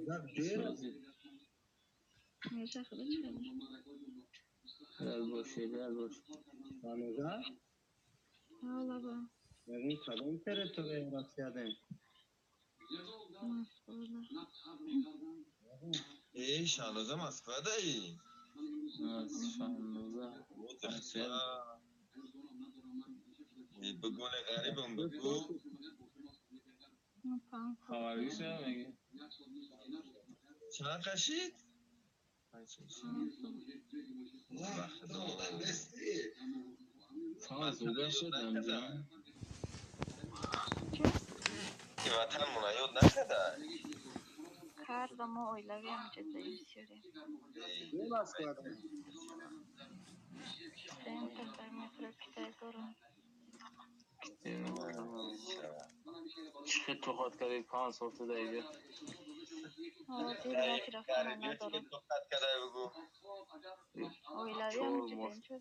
Шаноза куҷои Сӯзи. Меша худо чӣ хабар? Рад бошед, рад бошед. Шаноза? Ҳа, лаба. Мегӯм, кадом территорияи Россиядем? Москвада. Э, Шаноза Москвадаи? Аз Шаноза. Москва. Бигӯне, ғарибам, бигӯ. Ну, 5. Хабаргиша меги? Чанд қашид? 5 сол. Ба худо. 5 сол шуд намҷон. Чӣ? Ки ватанмона ёд накарда? Карда, мо оилавӣ ҳамҷа заим бисёрем. Куҷои Москвада? Центр, дар метро Китай-город. Чӣ хел тоқат кардед 5 сол ту даиҷа? Ҳозир роҳи рафтана надорам. Тоқат кардай, бигӯ. Оилавӣ 4 ҳамҷа моҳ. заим чӣ.